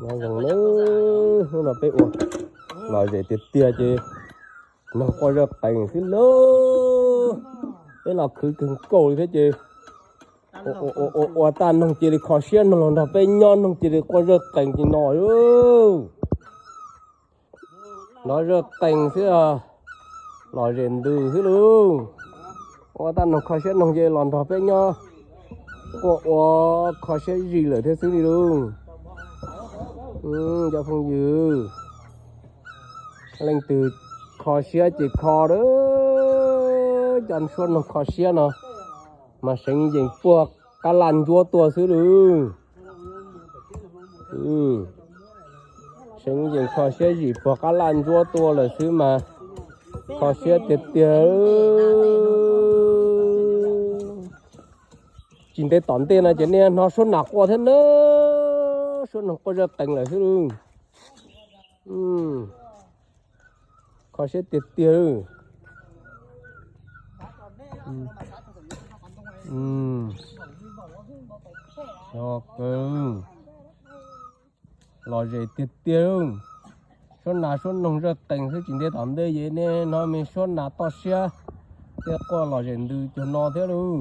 Nyob zoo nawb, hnub no peb ua lom zem tiag tiag ces noog quaj zawj qees xwb lauj. Peb los khwv kawg nkaus li thiab ces ua, ua, ua, ua tag noog cia li kho siab, noog los nrog peb nyob, noog cia li quaj zawj qees ces no lauj. Nrov zawj qees xwb, lom zem ntws xwb lauj. Ua tag noog kho siab, noog ces los nrog peb nyob, quaj ua kho siab zim lawm thiab xwb li lauj. Cov phooj ywg, leej twg kho siab ces kho a, cov suab noog kho siab no mas seev yees puag qab laj ntsuab tuaj xwb lauj. Seev yees kho siab zim puag qab laj ntsuab tuaj lawm xwb mas kho siab tiag tiag. Tsis ntev tom ntej no ces nej hnov suab nas quaj thiab na, suab noog quaj zawj qees lawm xwb lauj. Kho siab tiag tiag. Lom zem tiag tiag. Suab nas suab noog zawj qees xwb, tsis ntev tom ntej ces nej hnov me suab nas toj siab thiab quaj lom zem ntws cuag no thiab lauj.